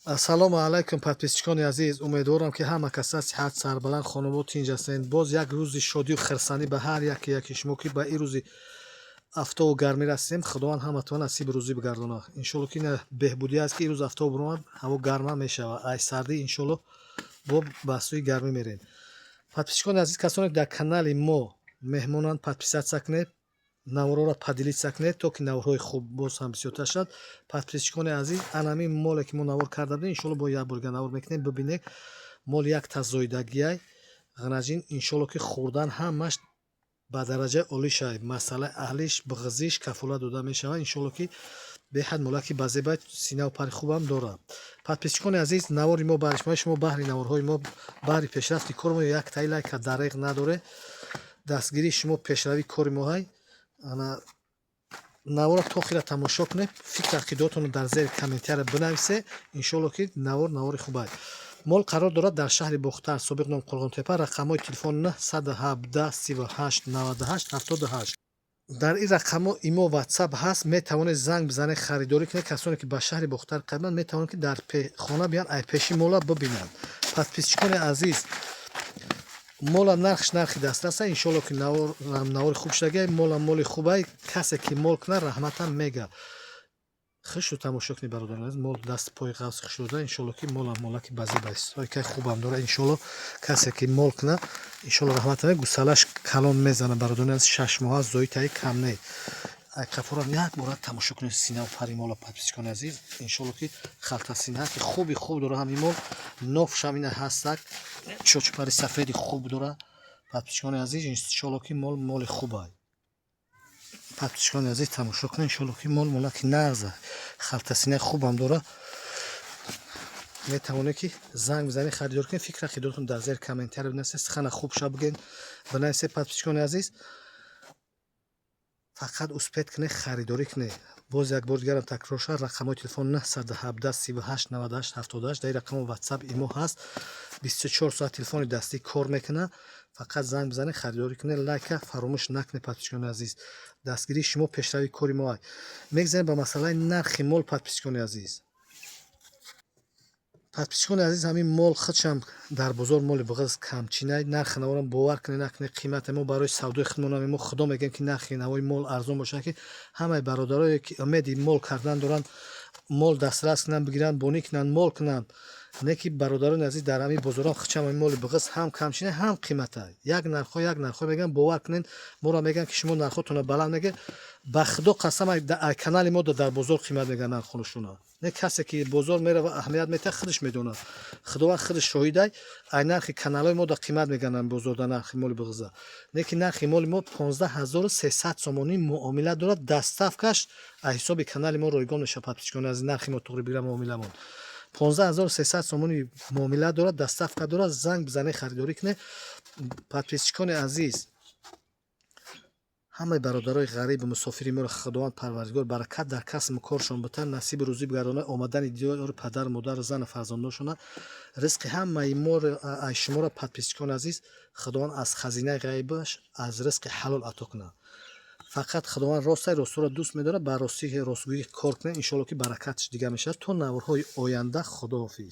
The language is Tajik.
Ассалому алайкум, подписчикони азиз. Умедворам, ки ҳама каса сиҳат, сарбаланд, хонобод, тинҷ ҳастед. Боз як рӯзи шодию хирсандӣ ба ҳар яке яки шумо, ки ба ин рӯзи афтобу гармӣ расидем. Худованд ҳаматон насиби рӯзӣ бигардонад, иншолло. Ки ина беҳбудӣ аст, ки ин рӯз афтоб баромад, ҳаво гарма мешавад. Ай сардӣ, иншолло, бо ба сӯи гармӣ мерем. Подписчикони азиз, касоне ки дар канали мо меҳмонанд, подписаться кунед, наворҳоро поделиться кунед, то ки наворҳои хуб боз ҳам бисёртар шавад. Подписчикони азиз, анамин моле ки мо навор карда будем, иншолло, бо як борга навор мекунем. Бибинед, мол як тазоидагиай ғанаҷин, иншолло, ки хӯрдан ҳамаш ба дараҷаи олӣ шавад. Масъалаи аҳлиш, бағзиш кафолат дода мешавад, иншолло, ки беҳад молаки базебай, синаву пари хубам дорад. Подписчикони азиз, навори мо баҳри шумо, шумо баҳри наворҳои мо, баҳри пешрафти кори мо як таи лайка дареғ надоре. Дастгирии шумо пешравии кори мо ҳай. Ана навора то охира тамошо кунед, фикр ақидаотонро дар зери комментария бинависе. Иншолло, ки навор навори хуб аст. Мол қарор дорад дар шаҳри Бохтар, собиқ ном Қурғонтепа. Рақамҳои телефон 917 38 98 78. Дар ин рақамҳо имо, Ватсап ҳаст, метавонед занг бизанед, харидорӣ кунед. Касоне ки ба шаҳри Бохтар қадиманд, метавонед, ки дар хона биёянд, ай пеши мола бибинанд. Подписчикони азиз, мола нархш нархи дастраса. Иншолло, ки навори хуб шудагай. Мола моли хубай, касе ки мол кунад, раҳматам мега. Хушу тамошо кунед, бародарон азиз. Мол даст пои ғафс хушуда. Иншолло, ки мола молаки базебай, сойкаи хубам дорад. Иншолло, касе ки мол кунад, иншолло, раҳматам. Гусалаш калон мезана, бародарони азиз. 6 моҳа зоитаи кам не. Ай қафорам як бора тамошо кунед синаву пари мола, подписчикони азиз. Иншолло, ки халтасина ки хуби хуб дора. Ҳамин мол нофшам ина ҳастак, чочпари сафеди хуб дора. Подписчикони азиз, иншолло, ки мол моли хубай. Подписчикони азиз, тамошо кунед. Иншолло, ки мол молаки нағза, халтасинаи хубам дора. Метавонед, ки занг бизанед, харидор кунед. Фикр ақидотон дар зери комментария бинависед, сухана хуб ша бигӯед, бинависед. Подписчикони азиз, фақат успеть кунед, харидорӣ кунед. Боз як бор дигарам такрор шавад: рақамҳои телефон 917 38 98 78. Дар ин рақамҳо Ватсап, имо ҳаст, 24 соат телефони дастӣ кор мекунад. Фақат занг бизанед, харидорӣ кунед. Лайка фаромӯш накунед, подписчикони азиз. Дастгирии шумо пешравии кори мо. Мегзарем ба масъалаи нархи мол, подписчикони азиз. Подписчикони азиз, ҳамин мол худшам дар бозор моли бағз камчинай. Нархи наворам, бовар кунед, накунед, қимате мо барои савдои худмонам. Мо худо мегӯем, ки нархи навои мол арзон бошад, ки ҳамаи бародарое ки умеди мол кардан доранд, мол дастрас кунанд, бигиранд, бонӣ кунанд, мол кунанд. Не ки, бародарони азиз, дар ҳамин бозорам худшам ҳамин моли бағз ҳам камчина, ҳам қимата. Як нархҳо, як нархҳо мегӯянд. Бовар кунед, моро мегӯянд, ки шумо нархҳотонро баланд мегӯед. Ба худо қасам, канали мо дар бозор қимат мегӯянд нархонашона. Не, касе ки бозор мерава, аҳамият метиҳад, худаш медонад. Худованд худаш шоҳидай, ай нархи каналҳои мо да қимат мегӯянд бозорда нархи моли бағза. Не ки нархи моли мо 15 300 сомонӣ муомила дорад. Доставкаш аз ҳисоби канали мо ройгон мешавад. Подписчикони азиз, нархи мо туғри бигирам, муомиламон 15 300 сомонӣ муомила дорад, доставка дорад. Занг бизанед, харидорӣ кунед. Подписчикони азиз, ҳамаи бародарои ғарибу мусофири моро Худованд Парвардигор баракат дар касбу коршон битад, насиби рӯзӣ бигардонад, омадани диёри падару модару зану фарзандошона, ризқи ҳамаи моро, ай шуморо, подписчикони азиз, Худованд аз хазинаи ғайбаш, аз ризқи ҳалол ато кунад. Фақат Худованд ростай, ростуро дӯст медорад. Ба ростӣ, ростгӯӣ кор кунед, иншоалло, ки баракатш дига мешавад. То наворҳои оянда, худоҳофиз.